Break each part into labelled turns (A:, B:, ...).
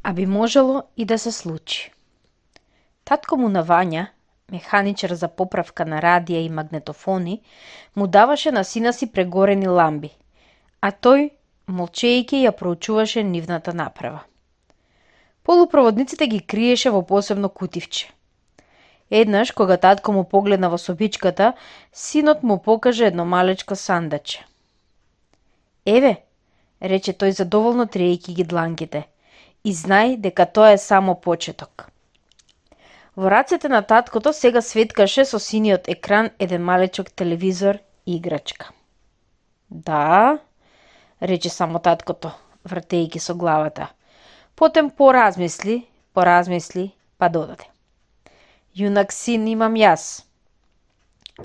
A: а би можело и да се случи. Татко му на Вања, механичар за поправка на радија и магнетофони, му даваше на сина си прегорени ламби, а тој, молчејќи, ја проучуваше нивната направа. Полупроводниците ги криеше во посебно кутивче. Еднаш, кога татко му погледна во собичката, синот му покаже едно малечко сандаче. Еве, рече тој задоволно триејќи ги дланките, и знај дека тоа е само почеток. Во рацете на таткото сега светкаше со синиот екран еден малечок телевизор и играчка. Да, рече само таткото, вртејќи со главата. Потем поразмисли, па додаде. Јунак син имам јас.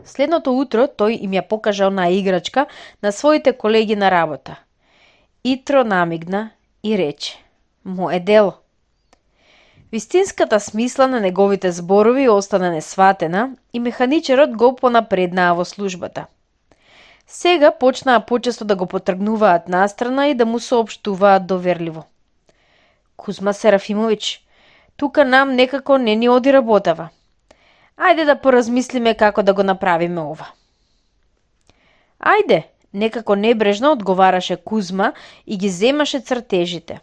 A: Следното утро тој им ја покажа онаа играчка на своите колеги на работа. Итро намигна и рече: "Мое дело." Вистинската смисла на неговите зборови остана несватена и механичарот го понапреднаа во службата. Сега почнаа почесто да го потргнуваат настрана и да му соопштуваат доверливо. Кузма Серафимович, тука нам некако не ни оди работава. Ајде да поразмислиме како да го направиме ова. Ајде, некако небрежно одговараше Кузма и ги земаше цртежите.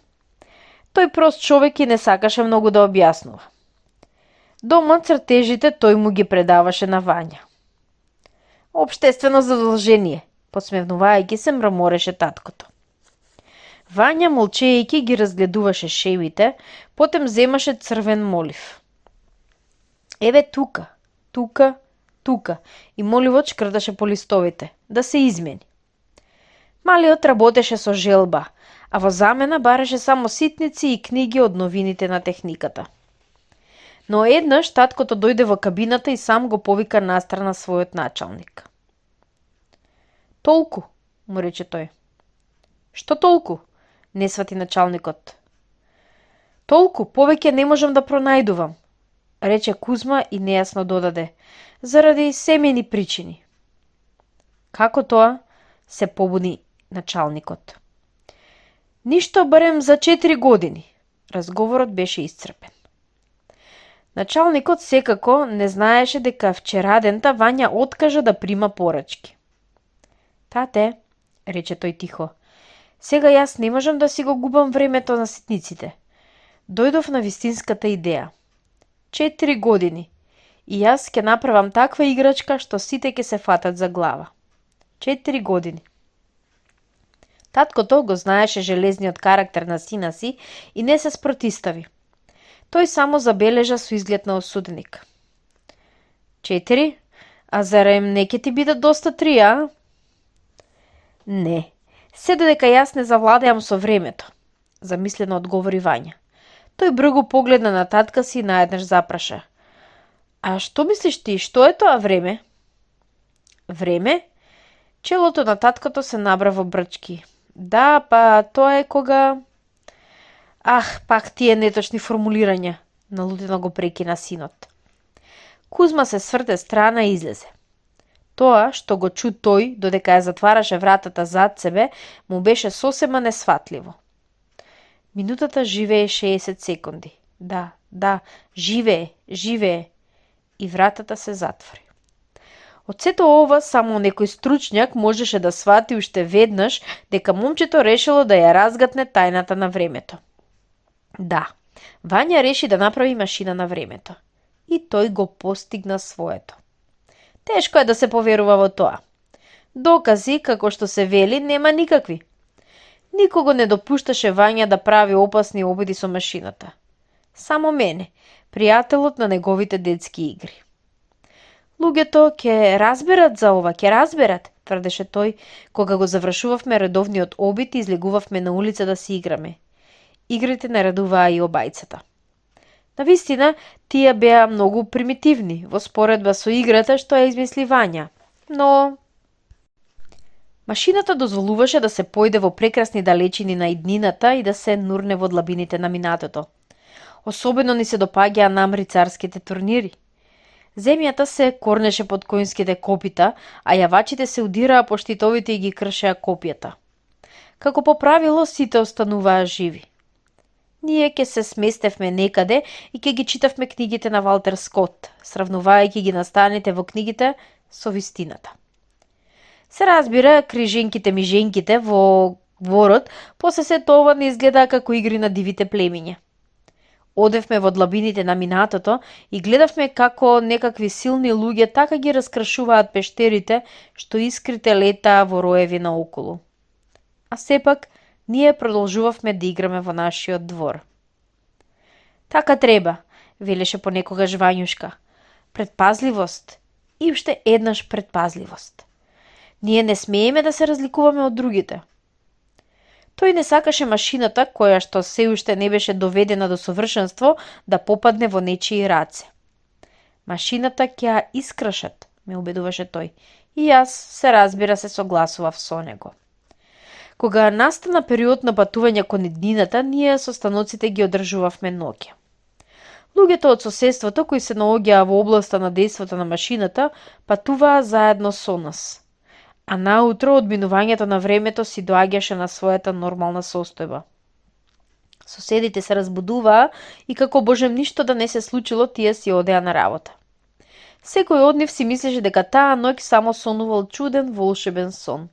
A: Тој прост човек и не сакаше многу да објаснува. Дома цртежите тој му ги предаваше на Вања. Обштествено задолжение, подсмевнувајќи се мрамореше таткото. Вања молчејќи ги разгледуваше шевите, потем земаше црвен молив. Еве тука, тука, тука, и моливот шкрдаше по листовите, да се измени. Малиот работеше со желба, а во замена бараше само ситници и книги од новините на техниката. Но еднаш таткото дојде во кабината и сам го повика настрана својот началник. Толку, му рече тој. Што толку? Не свати началникот. Толку, повеќе не можам да пронајдувам, рече Кузма и нејасно додаде, заради семејни причини. Како тоа? Се побуни началникот. Ништо барем за 4 години. Разговорот беше исцрпен. Началникот секако не знаеше дека вчерадента Вања откажа да прима порачки. Тате, рече тој тихо, сега јас не можам да си го губам времето на ситниците. Дојдов на вистинската идеја. 4 години. И јас ќе направам таква играчка што сите ќе се фатат за глава. 4 години. Таткото го знаеше железниот карактер на сина си и не се спротистави. Тој само забележа со изглед на осудник. 4? А зарем не ќе ти бидат доста 3, а? Не. Се додека јас не завладеам со времето, замислено одговори Вања. Тој бргу погледна на татка си и наеднаш запраша. А што мислиш ти, што е тоа време? Време? Челото на таткото се набра во брчки. Да, па тоа е кога... Ах, пак тие неточни формулирања, налудено го прекина синот. Кузма се сврте страна и излезе. Тоа што го чу тој, додека ја затвараше вратата зад себе, му беше сосема несватливо. Минутата живее 60 секунди. Да, живее. И вратата се затвори. Од сето ова само некој стручњак можеше да свати уште веднаш дека момчето решило да ја разгатне тајната на времето. Да, Вања реши да направи машина на времето. И тој го постигна своето. Тешко е да се поверува во тоа. Докази, како што се вели, нема никакви. Никого не допушташе Вања да прави опасни обиди со машината. Само мене, пријателот на неговите детски игри. Луѓето ќе разберат за ова, тврдеше тој, кога го завршувавме редовниот обид и излегувавме на улица да си играме. Игрите наредуваа и обајцата. Навистина, тие беа многу примитивни во споредба со играта што ја измисли Вања, но... Машината дозволуваше да се појде во прекрасни далечини на иднината и да се нурне во длабините на минатото. Особено ни се допаѓаа нам рицарските турнири. Земјата се корнеше под коњските копита, а јавачите се удираа по штитовите и ги кршеа копијата. Како по правило, сите остануваа живи. Ние ќе се сместевме некаде и ќе ги читавме книгите на Валтер Скот, сравнувајќи ги настаните во книгите со вистината. Се разбира, криженките миженките во дворот, после се тоа не изгледа како игри на дивите племиња. Одевме во длабините на минатото и гледавме како некакви силни луѓе така ги раскрашуваат пештерите, што искрите летаа во роеви наоколу. А сепак, ние продолжувавме да играме во нашиот двор. Така треба, велеше понекогаш Вањушка. Предпазливост и уште еднаш предпазливост. Ние не смееме да се разликуваме од другите. Тој не сакаше машината, која што се уште не беше доведена до совршенство, да попадне во нечии раце. Машината ќе ја искрашат, ме убедуваше тој, и јас се разбира се согласував со него. Кога настана период на патување кон иднината, ние со станоците ги одржувавме ноќе. Луѓето од соседството кои се наоѓаа во областа на дејството на машината, патуваа заедно со нас. А наутро одминувањето на времето си доаѓаше на својата нормална состојба. Соседите се разбудуваа и како божем ништо да не се случило, тие си одеа на работа. Секој од нив си мислеше дека таа ноќ само сонувал чуден волшебен сон.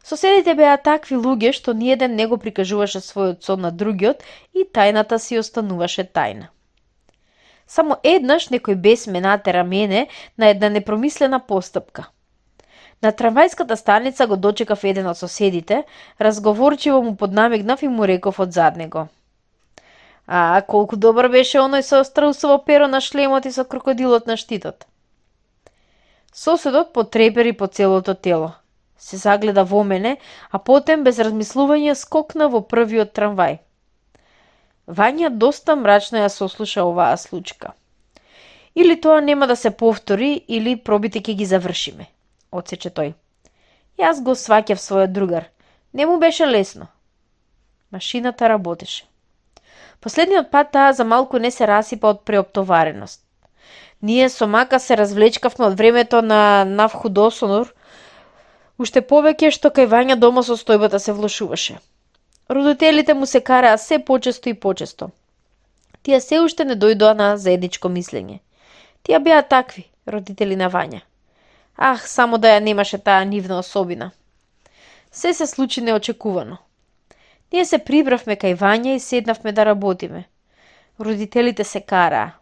A: Соседите беа такви луѓе што ниеден не го прикажуваше својот сон на другиот и тајната си остануваше тајна. Само еднаш некој бес ме натера мене на една непромислена постапка. На трамвајската станица го дочекав еден од соседите, разговорчиво му поднамигнав и му реков од зад него. А, колку добар беше оној со страусово перо на шлемот и со крокодилот на штитот. Соседот потрепери по целото тело. Се загледа во мене, а потем без размислување скокна во првиот трамвај. Вања доста мрачно ја сослуша оваа случка. Или тоа нема да се повтори, или пробите ќе ги завршиме, отсече тој. Јас го сваќав својот другар. Не му беше лесно. Машината работеше. Последниот пат таа за малку не се расипа од преоптовареност. Ние со мака се развлечкавме од времето на Навходосонор, уште повеќе што кај Вања дома состојбата се влошуваше. Родителите му се караа се почесто и почесто. Тие се уште не дојдоа на заедничко мислење. Тие беа такви, родители на Вања. Ах, само да ја немаше таа нивна особина. Се случи неочекувано. Ние се прибравме кај Вања и седнавме да работиме. Родителите се караа.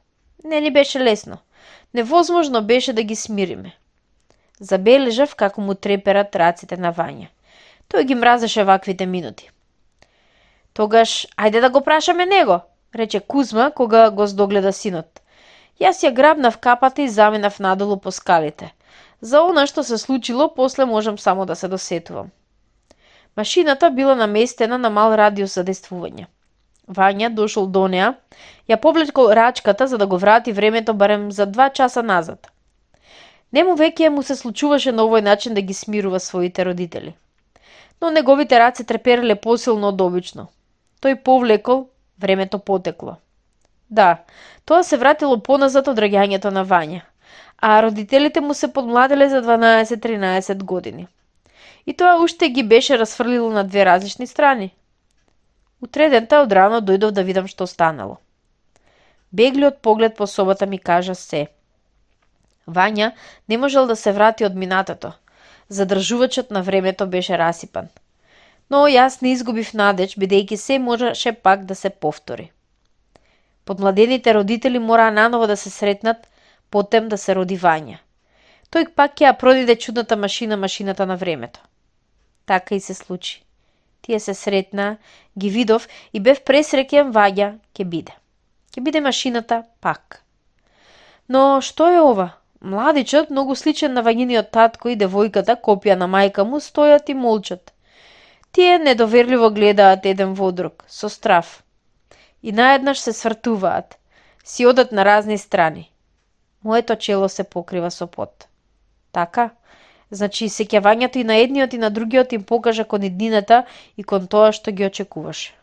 A: Не ни беше лесно. Невозможно беше да ги смириме. Забележав како му треперат раците на Вања. Тој ги мразеше ваквите минути. Тогаш, ајде да го прашаме него, рече Кузма кога го здогледа синот. Јас ја грабнав капата и заминав надолу по скалите. За она што се случило, после можам само да се досетувам. Машината била наместена на мал радиус за действување. Вања дошол до неа, ја повлекол рачката за да го врати времето барем за 2 часа назад. Нему веќе му се случуваше на овој начин да ги смирува своите родители. Но неговите раце трепереле посилно од обично. Тој повлекол, времето потекло. Да, тоа се вратило поназад од раѓањето на Вања, а родителите му се подмладеле за 12-13 години. И тоа уште ги беше расфрлило на 2 различни страни. Утредента од рано дојдов да видам што станало. Беглиот поглед по собата ми кажа се. Вања не можел да се врати од минатото. Задржувачот на времето беше расипан. Но јас не изгубив надеж, бидејќи се можеше пак да се повтори. Подмладените родители мораа наново да се сретнат, потем да се роди Вања. Тој пак ќе ја продиде чудната машината на времето. Така и се случи. Тие се сретна, ги видов и бев пресреќен Вања ќе биде. Ќе биде машината пак. Но што е ова? Младичот, многу сличен на Вањиниот татко и девојката, копија на мајка му, стојат и молчат. Тие недоверливо гледаат еден во друг, со страв. И наеднаш се свртуваат, си одат на разни страни. Моето чело се покрива со пот. Така? Значи, сеќавањето и на едниот и на другиот им покажа кон иднината и кон тоа што ги очекуваше.